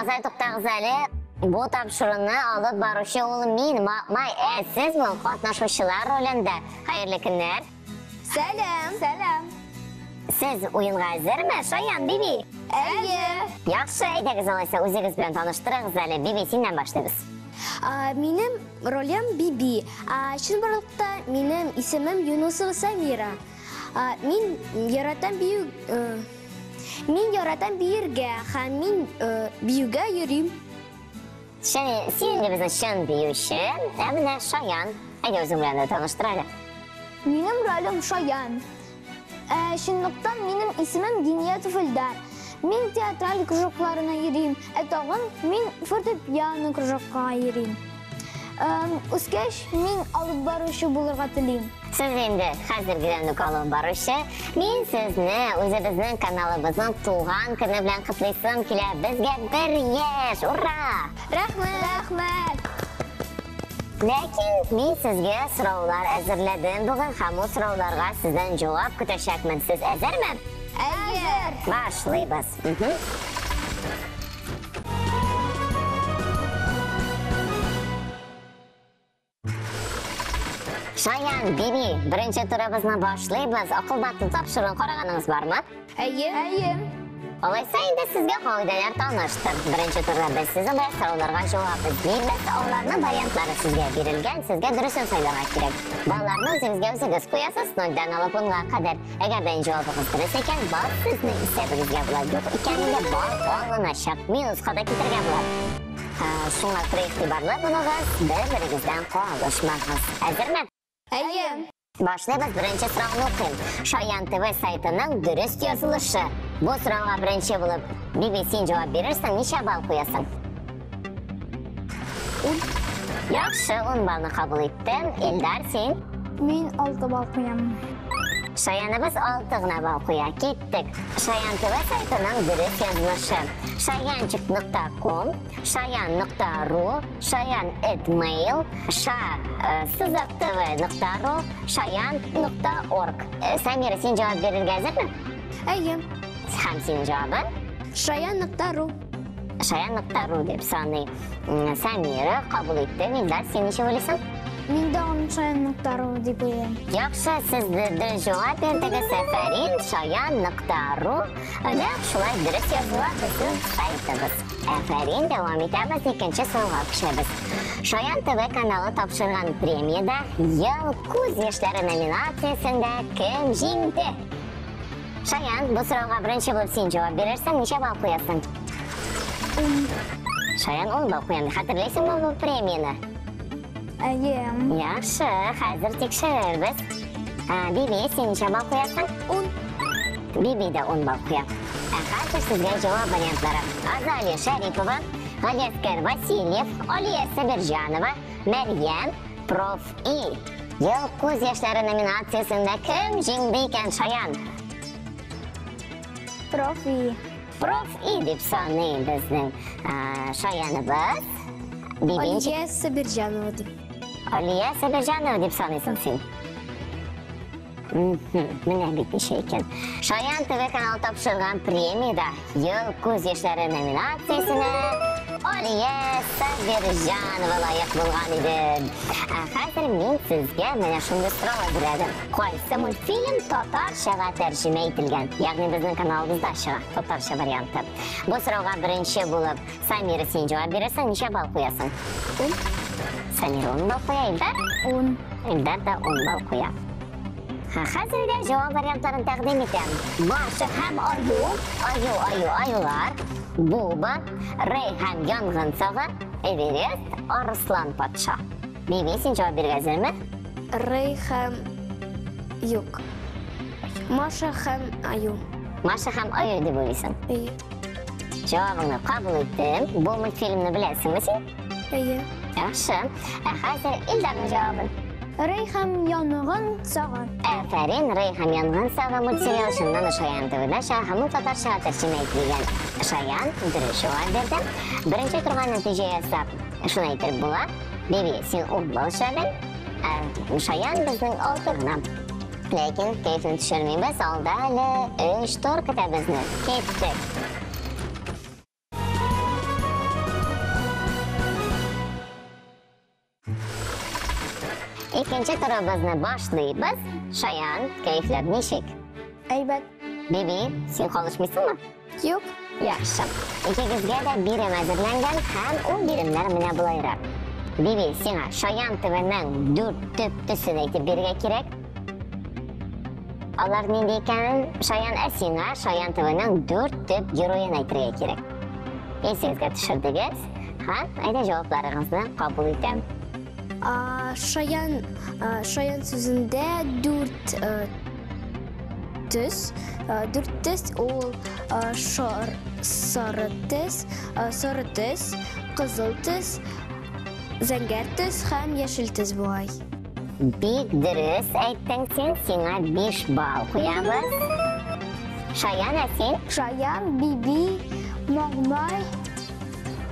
Туктагыз әле, туктагыз әле. Бу тапшыруны алып баручы ул мин, Май. Ә сез бу катнашучылар ролендә. Хәерле көннәр. Сәлам. Сәлам. Сез уенга әзерме, Шаян, Биби? Әйе. Яхшы, әйдәгез алайса, үзегез белән таныштырыгыз әле. Биби, синнән башлыйбыз. Минем ролем Биби. Чынбарлыкта минем исемем Юнусова Самира. Мин яратам бию, мин яратам биергә һәм мин биюгә йөрим. Син инде безнең чын биюче, ә менә Шаян. Әйдә үзең белән дә таныштыр әле. Минем ролем Шаян. Чынлыктан минем исемем Гиниятов Илдар. Мин театраль кружокларына йөрим, ә тагын мин фортепиано кружокка йөрим. Үскәч, мин алып баручы булырга телим. Сез инде хәзергедән үк алып баручы. Мин сезне үзебезнең каналыбызның туган көне белән котлыйсым килә. Безгә 1 яшь! Ура! Рәхмәт! Рәхмәт! Ләкин мин сезгә сораулар әзерләдем бүген һәм ул сорауларга сездән җавап көтәчәкмен. Сез әзерме? Әзер! Башлыйбыз. Шаян, Биби, беренче турыбызны башлыйбыз. Акыл батыл тапшыруын караганыгыз бармы? Әйе. Әйе. Алайса инде сезгә кагыйдәләр таныштыр. Беренче турда без сезнең белән сорауларга җавап эзлибез. Аларның вариантлары сезгә бирелгән, сезгә дөресен сайларга кирәк. Балларны үзегезгә үзегез куясыз, 0-дән алып 10-га кадәр. Әгәр дә җавабыгыз дөрес икән, балл сезнең исәбегезгә була. Юк икән инде балл алыначак. Минуска да китергә була. Шуңа күрә игътибарлы булыгыз, бер-берегездән калышмагыз. Әзерме? Әйе. Башлыйбыз, беренче сорауны укыйм. Шаян ТВ сайтының дөрес язылышы. Бу сорауга беренче булып Биби син җавап бирерсең, ничә балл куясың? 10. Яхшы, 10 баллны кабул иттем. Илдар, син? Мин 6 балл куям. Шаяныбыз 6 гына балл куя. Киттек. Шаян ТВ сайтының дөрес язылышы. Шаянчик.ком, шаян.ру, шаян@mail, ша сызык.тв.ру, шаян.орг. Самира, син җавап бирергә әзерме? Әйе. Һәм синең җавабың? Шаян.ру. Шаян.ру дип саный. Самира кабул итте. Илдар, син ничек уйлыйсың? Мин дә аны шаян.ру дип уйлыйм. Яхшы, сез дөрес җавап бирдегез. Афәрин, шаян.ру. Нәкъ шулай дөрес языла безнең сайтыбыз. Афәрин, дәвам итәбез, икенче сорауга күчәбез. Шаян ТВ каналы тапшырган премиядә Ел күз яшьләре номинациясендә кем җиңде? Шаян, бу сорауга беренче булып син җавап бирерсең, ничә балл куясың? 10. Шаян 10 балл куя. Хәтерлисеңме бу премияне? Әйе. Яхшы, хәзер тикшерербез. Биби, син ничә балл куясың? 10. Биби дә 10 балл куя. Ә хәзер сезгә җавап вариантлары. Азалия Шәрипова, Галиәскәр Васильев, Алия Сабирҗанова, Мәрьям, Проф И. Ел күз яшьләре номинациясендә кем җиңде икән, Шаян? Проф И. Проф И дип саный безнең Шаяныбыз. Биби. Алия Сабирҗанова дип. Алия Сабирҗанова дип саныйсың син. Менә бит ничә икән. Шаян ТВ каналы тапшырган премиядә Ел күз яшьләре номинациясенә Алия Сабирҗанова лаек булган иде. Ә хәзер мин сезгә менә шундый сорау әзерләдем. Кайсы мультфильм татарчага тәрҗемә ителгән? Ягъни безнең каналыбызда чыга татарча варианты. Бу сорауга беренче булып Самира син җавап бирерсең, ничә балл куясың? 10. Самира 10 балл куя, Илдар? 10. Илдар да 10 балл куя. Хәзер дә җавап вариантларын тәкъдим итәм. Маша һәм Аю, Аю, Аю, Аюлар, Буба, Рэй һәм Янгын сагы, Эверест, Арыслан патша. Биби, син җавап бирергә әзерме? Рэй һәм юк. Маша һәм Аю. Маша һәм Аю дип уйлыйсың? Әйе. Җавабыңны кабул иттем. Бу мультфильмны беләсеңме син? Әйе. Яхшы. Ә хәзер Илдарның җавабын. Рэй һәм Янгын сагы. Афәрин, Рэй һәм Янгын сагы мультсериал чыннан да Шаян ТВда чыга һәм ул татарчага тәрҗемә ителгән. Шаян дөрес җавап бирде. Беренче турга нәтиҗә ясап, шуны әйтеп була. Биби, син 10 балл эшләдең. Ә Шаян безнең 6 гына. Ләкин кәефне төшермибез, алда әле 3 тур көтә безне. Киттек. Икенче турыбызны башлыйбыз. Шаян, кәефләр ничек? Әйбәт. Биби, син калышмыйсыңмы? Юк. Яхшы. Икегезгә дә бирем әзерләнгән һәм ул биремнәр менә болайрак. Биби, сиңа Шаян ТВның дүрт төп төсен әйтеп бирергә кирәк. Алар нинди икәнен Шаян, ә сиңа Шаян ТВның дүрт төп героен әйтергә кирәк. Исегезгә төшердегез һәм әйдә җавапларыгызны кабул итәм. Шаян, шаян сүзендә дүрт төс. Дүрт төс ул шар, сары төс, сары төс, кызыл төс, зәңгәр төс һәм яшел төс бугай. Бик дөрес әйттең син, сиңа 5 балл куябыз. Шаян, ә син? Шаян, Биби, Маңмай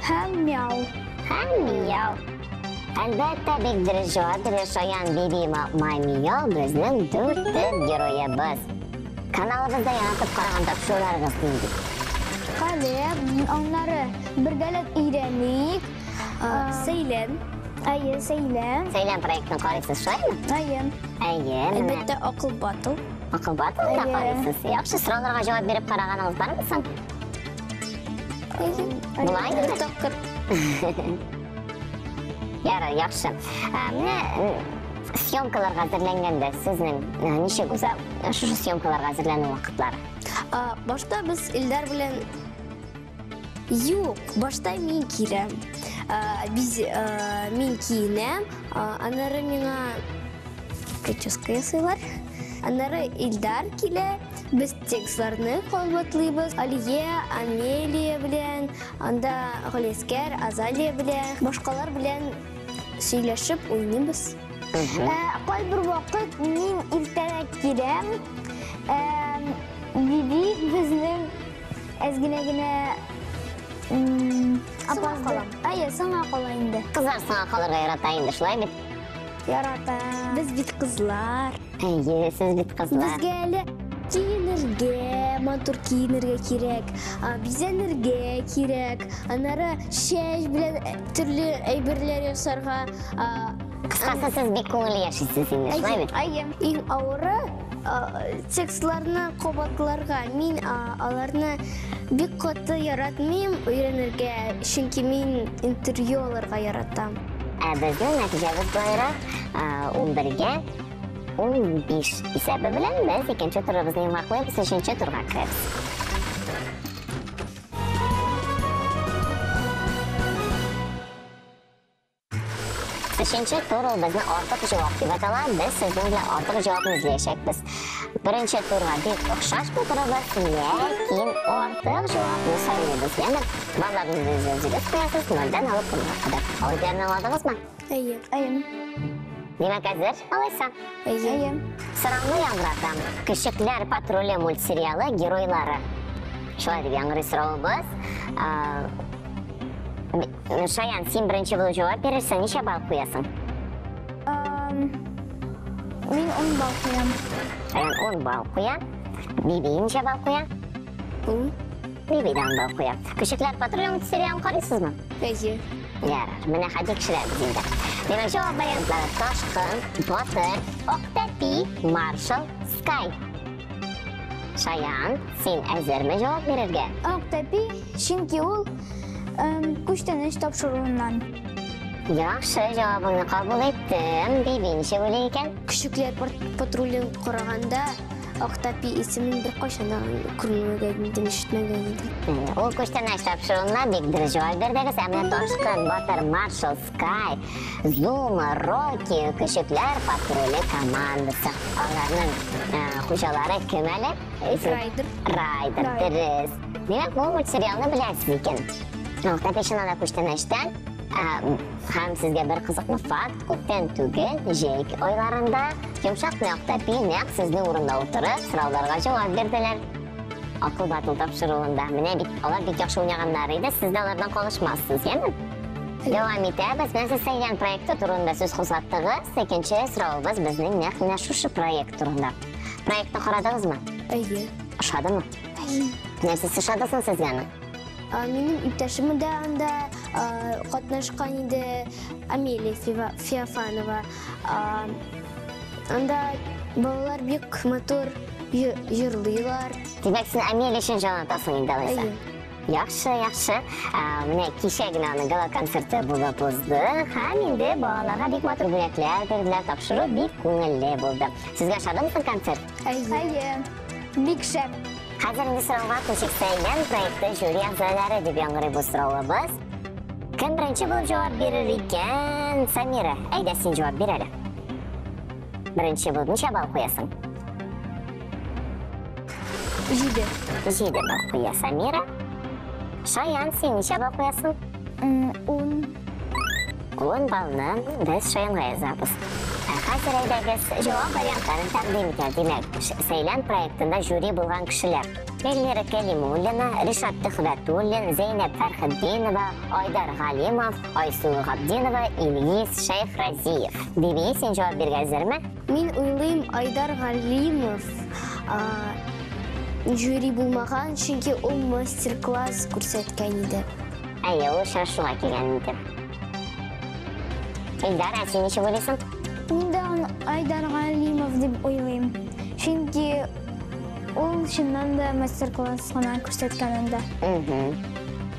һәм Мяу. Һәм Мяу. Әлбәттә, бик дөрес җавап бирде Шаян, Биби, Маңмай, Мяу безнең дүрт төп героебыз. Каналыбызда яратып караган тапшыруларыгыз нинди? Калем, аннары бергәләп өйрәник. Сәйлән. Әйе, Сәйлән. Сәйлән проектын карыйсыз, шулаймы? Әйе. Әйе, менә. Әлбәттә, Акыл батл. Акыл батл да Әйе. карыйсыз. Яхшы, сорауларга җавап биреп караганыгыз бармы соң? Әйе. Болай Бер гына? тапкыр. Ярар, яхшы. Менә съемкаларга әзерләнгәндә сезнең ничек уза шушы съемкаларга әзерләнү вакытлары? Башта без Илдар белән Юк, башта мин киләм. Без мин киенәм, аннары миңа прическа ясыйлар. Аннары Илдар килә, без текстларны кабатлыйбыз. Алия, Амелия белән, анда Галискәр, Азалия белән, башкалар белән сөйләшеп уйныйбыз. Кайбер вакыт мин иртәрәк киләм. Биби безнең әз генә генә Соңга кала. Әйе, соңга кала инде. Кызлар соңга калырга ярата инде, шулай бит? Ярата. Без бит кызлар. Әйе, сез бит кызлар. Безгә әле киенергә, матур киенергә кирәк, бизәнергә кирәк, аннары чәч белән төрле әйберләр ясарга. Кыскасы, сез бик күңелле яшисез инде, шулай бит? Әйе. Иң авыры текстларны кабатларга. Мин аларны бик каты яратмыйм өйрәнергә, чөнки мин интервью алырга яратам. Ә безнең нәтиҗәбез болайрак, 11-гә 15 исәбе белән без икенче турыбызны йомгаклыйбыз, өченче турга керәбез. Өченче тур ул безне артык җавап дип атала. Без сезнең белән артык җавапны эзләячәкбез. Беренче турга бик охшаш бу турыбыз, ләкин артык җавапны сайлыйбыз. Яме балларны үзегез куясыз, нольдән алып унга кадәр. Аудиторны аңладыгызмы? Әйе. Әйе. Димәк, әзер? Алайса. Әйе. Әйе. Сорауны яңгыратам. Көчекләр патруле мультсериалы геройлары. Шулай дип яңгырый соравыбыз. Шаян, син беренче булып җавап бирерсең, ничә балл куясың? Мин 10 балл куям. Шаян 10 балл куя. Биби ничә балл куя? 10. Биби дә 10 балл куя. Көчекләр патруле мультсериалын карыйсызмы? Әйе. Ярар, менә хәзер кешеләрбез инде. Димәк, җавап вариантлары Ташкын, Батыр, Октәпи, Маршал, Скай. Шаян, син әзерме җавап бирергә? Октәпи, чөнки ул күчтәнәч тапшыруыннан. Яхшы, җавабыңны кабул иттем. Биби ничек уйлый икән? Көчекләр патрулен караганда Октәпи исемен беркайчан да күрмәгән идем, ишетмәгән идем. Ул күчтәнәч тапшыруына бик дөрес җавап бирдегез. Ә менә Ташкын, Батыр, Маршал, Скай, Зума, Рокки, Көчекләр патруле командасы. Аларның хуҗалары кем әле? Райдер. Райдер, дөрес. Димәк, бу мультсериалны беләсез икән. Октәпи чыннан да күчтәнәчтән. Һәм сезгә бер кызыклы факт, күптән түгел, җәй айларында йомшак Октәпи нәкъ сезнең урында утырып, сорауларга җавап бирделәр. Акыл батыл тапшыруында. Менә бит алар бик яхшы уйнаганнар иде, сез дә алардан калышмассыз, яме? Дәвам итәбез. Менә сез Сәйлән проекты турында сүз кузгаттыгыз. Икенче соравыбыз безнең нәкъ менә шушы проект турында. Проектны карадыгызмы? Әйе. Ошадымы? Әйе. Нәрсәсе ошады соң сезгә аның? Минем иптәшем дә анда катнашкан иде, Амелия Феофанова. Анда балалар бик матур җырлыйлар. Димәк, син Амелия өчен җан атасың инде алайса. Яхшы, яхшы. Менә кичә генә аның гала-концерты булып узды. Һәм инде балаларга бик матур бүләкләр бирделәр. Тапшыру бик күңелле булды. Сезгә ошадымы соң концерт? Әйе. Бик шәп. Хәзер инде сорауга күчик. Сәйлән проекты жюри әгъзалары дип яңгырый бу соравыбыз. Кем беренче булып җавап бирер икән? Самира, әйдә син җавап бир әле. Беренче булып ничә балл куясың? 7. 7 балл куя Самира. Шаян, син ничә балл куясың? 10. 10 баллны без Шаянга язабыз. Ә хәзер әйдәгез җавап вариантларын тәкъдим итә. Димәк, Сәйлән проектында жюри булган кешеләр: Эльмира Кәлимуллина, Ришат Төхвәтуллин, Зәйнәб Фәрхетдинова, Айдар Галимов, Айсылу Габдинова, Илгиз Шәйхразиев. Биби, син җавап бирергә әзерме? Мин уйлыйм, Айдар Галимов жюри булмаган, чөнки ул мастер-класс күрсәткән иде. Әйе, ул очрашуга килгән иде. Илдар, ә син ничек уйлыйсың? Мин дә аны Айдар Галимов дип уйлыйм. Чөнки ул чыннан да мастер-класс кына күрсәткән анда.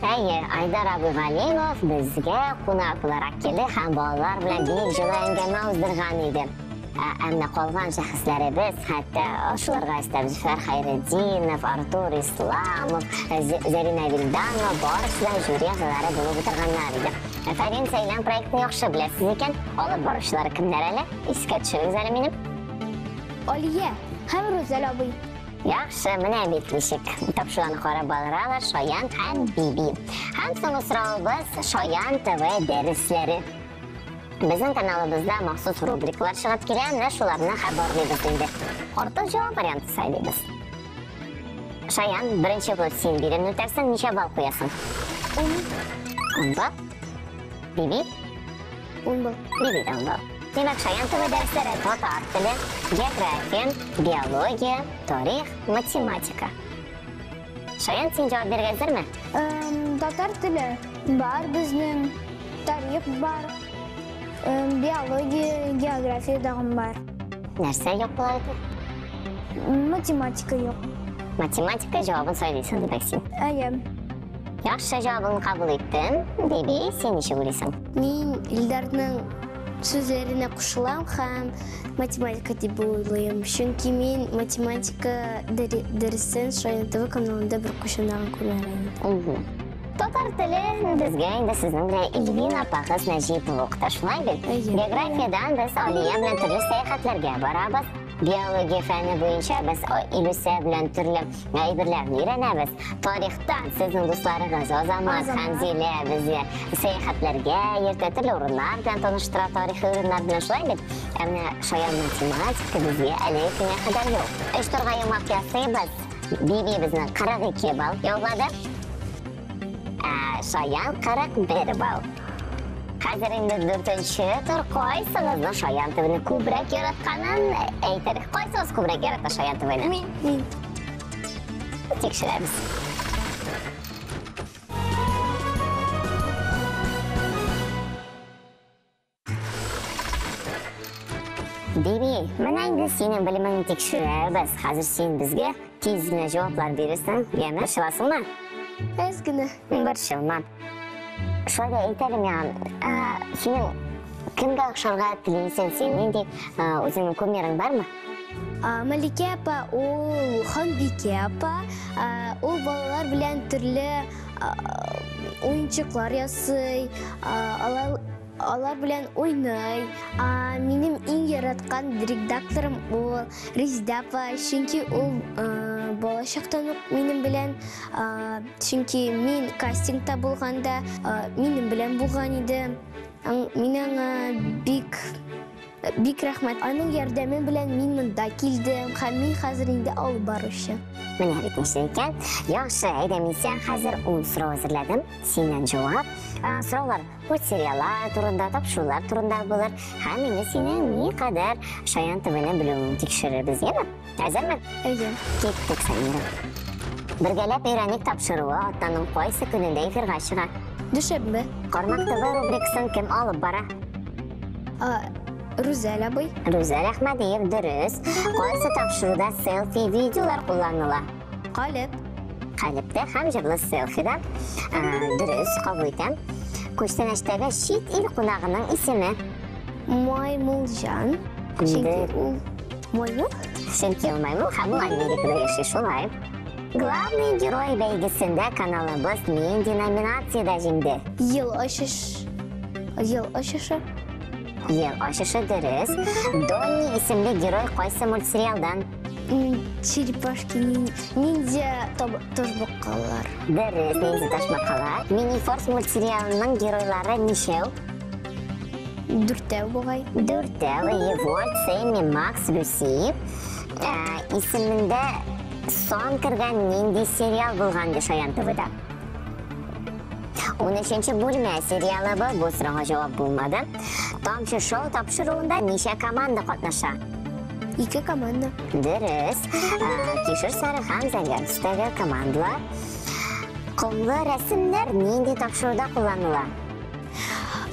Әйе, Айдар абый Галимов безгә кунак буларак килде һәм балалар белән бик җылы әңгәмә уздырган иде. Ә менә калган шәхесләребез, хәтта шуларга өстәп Зөфәр Хәйретдинов, Артур Исламов, Зәринә Вилданова, барысы да жюри әгъзалары булып утырганнар иде. Афәрин, Сәйлән проектын яхшы беләсез икән. Алып баручылары кемнәр әле? Искә төшерегез әле минем. Алия һәм Рүзәл абый. Яхшы, менә бит ничек тапшыруны карап баралар Шаян һәм Биби. Һәм соңгы соравыбыз Шаян ТВ дәресләре. Безнең каналыбызда махсус рубрикалар чыгып килә, менә шуларны хәбәрлибез инде. Артык җавап варианты сайлыйбыз. Шаян, беренче булып син биремне үтәрсең, ничә балл куясың? 10. 10 балл. Биби? 10 балл. Биби дә 10 балл. Димәк, Шаян ТВ дәресләре татар теле, география, биология, тарих, математика. Шаян, син җавап бирергә әзерме? Татар теле бар безнең, тарих бар, биология, география тагын бар. Нәрсә юк була иде? Математика юк. Математика җавабын сайлыйсың, димәк син. Әйе. Яхшы, җавабын кабул иттем. Биби, син ничек уйлыйсың? Мин Илдарның сүзләренә кушылам һәм математика дип уйлыйм. Чөнки мин математика дәресен Шаян ТВ каналында бер кайчан да күрмәгән идем. Татар теле безгә инде сезнең белән Эльвина апагыз Нәҗипова укыта, шулай бит? Әйе. Географиядән без Алия белән төрле сәяхәтләргә барабыз. Биология фәне буенча без Илүсә белән төрле әйберләрне өйрәнәбез. Тарихтан сезнең дусларыгыз Азамат һәм Зилә безгә сәяхәтләргә йөртә, төрле урыннар белән таныштыра, тарихи урыннар белән, шулай бит? Ә менә шаян математика безгә әлеге көнгә кадәр юк. Өч турга йомгак ясыйбыз. Биби безнең 42 балл яулады. Ә Шаян 41 балл. Хәзер инде дүртенче тур кайсыгызның Шаян ТВны күбрәк яратканын әйтер. Кайсыгыз күбрәк ярата Шаян ТВны? Мин. Мин. Тикшерәбез. Биби, менә инде синең белемеңне тикшерәбез. Хәзер син безгә тиз генә җаваплар бирерсең. Яме, борчыласыңмы? Әз генә. Борчылма. Шулай да әйт әле миңа, синең кемгә охшарга телисең? Син нинди, үзеңнең кумирың бармы? Маликә апа, ул Ханбикә апа, ул балалар белән төрле уенчыклар ясый, алар белән уйный. Минем иң яраткан редакторым ул Резидә апа, чөнки ул бала чактан ук минем белән, чөнки мин кастингта булганда, минем белән булган иде. Мин аңа бик, бик рәхмәт. Аның ярдәме белән мин монда килдем һәм мин хәзер инде алып баручы. Менә бит ничек икән. Яхшы, әйдә, мин сиңа хәзер 10 сорау әзерләдем. Синнән җавап. Сораулар мультсериаллар турында, тапшырулар турында булыр. Һәм инде синең никадәр Шаян ТВны белүеңне тикшерербез, яме? Әзерме? Әйе. Киттек, Самира. Бергәләп өйрәник тапшыруы атнаның кайсы көнендә эфирга чыга? Дүшәмбе. Кармак ТВ рубрикасын кем алып бара? Рүзәл абый. Рүзәл Әхмәдиев, дөрес. Кайсы тапшыруда селфи видеолар кулланыла? Калеб. Калебтә һәм җырлы селфида. Дөрес, кабул итәм. Күчтәнәчтәге чит ил кунагының исеме? Маймылҗан. Чөнки ул маймыл. Чөнки ул маймыл һәм ул Америкада яши, шулай. Главный герой бәйгесендә каналыбыз нинди номинациядә җиңде? Ел ачыш. Ел ачышы. Ел ачышы, дөрес. Донни исемле герой кайсы мультсериалдан? Черепашки ниндзя ташбакалар. Дөрес, ниндзя ташбакалар. Мини-форс мультсериалының геройлары ничәү? Дүртәү бугай. Дүртәү, әйе, Вольт, Сэмми, Макс, Люси. Исемендә сан кергән нинди сериал булган ди Шаян ТВда? 13 бүлмә сериалы бу, бу сорауга җавап булмады. Тамчы шоу тапшыруында ничә команда катнаша? Ике команда. Дөрес. Кишер сары һәм зәңгәр төстәге командалар. Комлы рәсемнәр нинди тапшыруда кулланыла?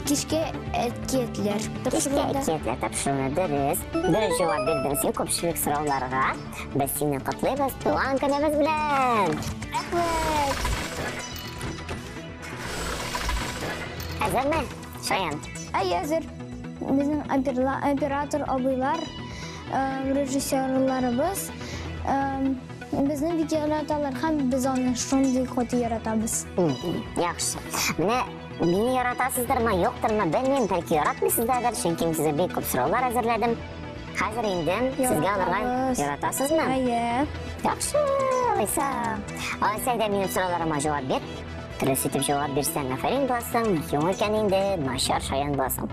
Кичке әкиятләр Кичке тапшыруында. әкиятләр тапшыруында, дөрес. Дөрес җавап бирдең син күпчелек сорауларга. Без сине котлыйбыз туган көнебез белән. Рәхмәт. Әзерме, Шаян? Әй, әзер. Безнең оператор абыйлар, режиссерларыбыз, безне бик яраталар һәм без аны шундый каты яратабыз. Яхшы. Менә мине яратасыздырмы, юктырмы, белмим, бәлки яратмыйсыздыр, чөнки мин сезгә бик күп сораулар әзерләдем. Хәзер инде сезгә аларга Яратабыз. яратасызмы? Әйе. Яхшы, алайса. Алайса, әйдә минем сорауларыма җавап бир. Дөрес итеп җавап бирсәң, афәрин буласың, юк икән инде, начар шаян буласың.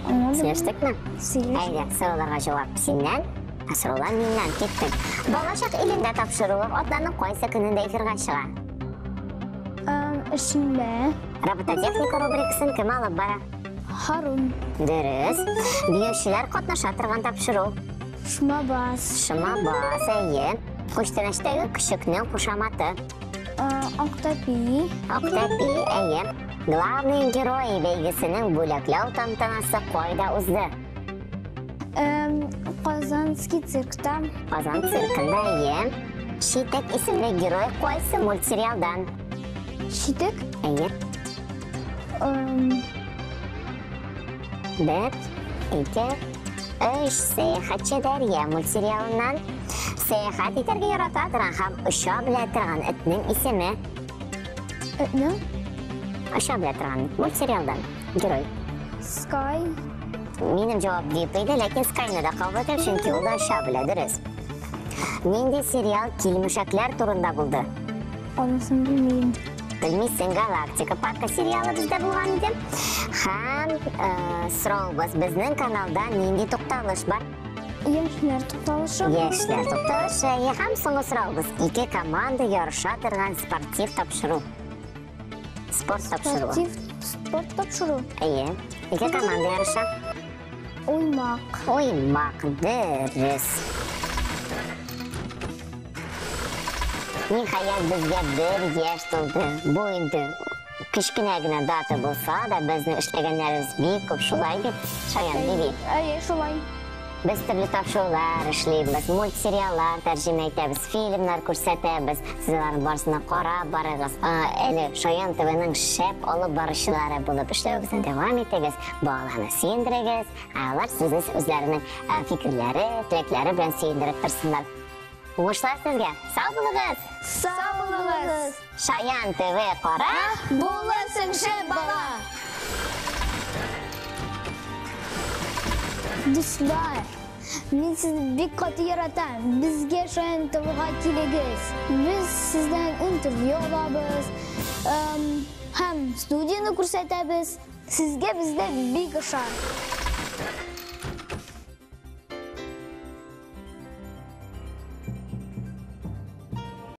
Аңладым. Сөйләштекме? Сөйләштек. Әйдә, сорауларга җавап синнән, ә сораулар миннән. Киттек. Балачак илендә тапшыруы атнаның кайсы көнендә эфирга чыга? Шимбә. Робототехника рубрикасын кем алып бара? Харун. Дөрес. Биючеләр катнаша торган тапшыру. Шмабас. Шмабас, әйе. Күчтәнәчтәге көчекнең кушаматы. Актәпи. Актәпи, әйе. Главный герой бәйгесенең бүләкләү тантанасы кайда узды? Казанский циркта. Казан циркында, әйе. Читек исемле герой кайсы мультсериалдан? Читек? Әйе. Бер, ике, өч. Сәяхәтче Дәрья мультсериалыннан. Сәяхәт итәргә ярата торган һәм оча белә торган этнең исеме? Этнең? Оча белә торган мультсериалдан герой. Скай. Минем җавап дип иде, ләкин Скайны да кабул итәм, чөнки ул да оча белә, дөрес. Нинди сериал килмешәкләр турында булды? Анысын белмим. Белмисең, Галактика паркы сериалы бездә булган иде. Һәм сорауыбыз, безнең каналда нинди тукталыш бар? Яшьләр тукталышы. Яшьләр тукталышы. Һәм соңгы сорауыбыз, ике команда ярыша торган спортив тапшыру. Спорт тапшыруы. Спортив, спорт тапшыру. Әйе, ике команда ярыша. Уймак. Уймак, дөрес. Ниһаять, безгә бер яшь тулды. Бу инде кечкенә генә дата булса да, безнең эшләгәннәребез бик күп, шулай бит, Шаян Биби? Әйе, шулай. Без төрле тапшырулар эшлибез, мультсериаллар тәрҗемә итәбез, фильмнар күрсәтәбез. Сез аларның барысына карап барыгыз. Әле Шаян ТВның шәп алып баручылары булып эшләвегезне дәвам итегез. Балаларны сөендерегез, ә алар сезне үзләренең фикерләре, теләкләре белән сөендереп торсыннар. Уңышлар сезгә! Сау булыгыз! Сау булыгыз! Шаян ТВ кара! Булырсың шәп бала! Дуслар, мин сезне бик каты яратам. Безгә Шаян ТВга килегез. Без сездән интервью алабыз, һәм студияне күрсәтәбез. Сезгә бездә бик ошар.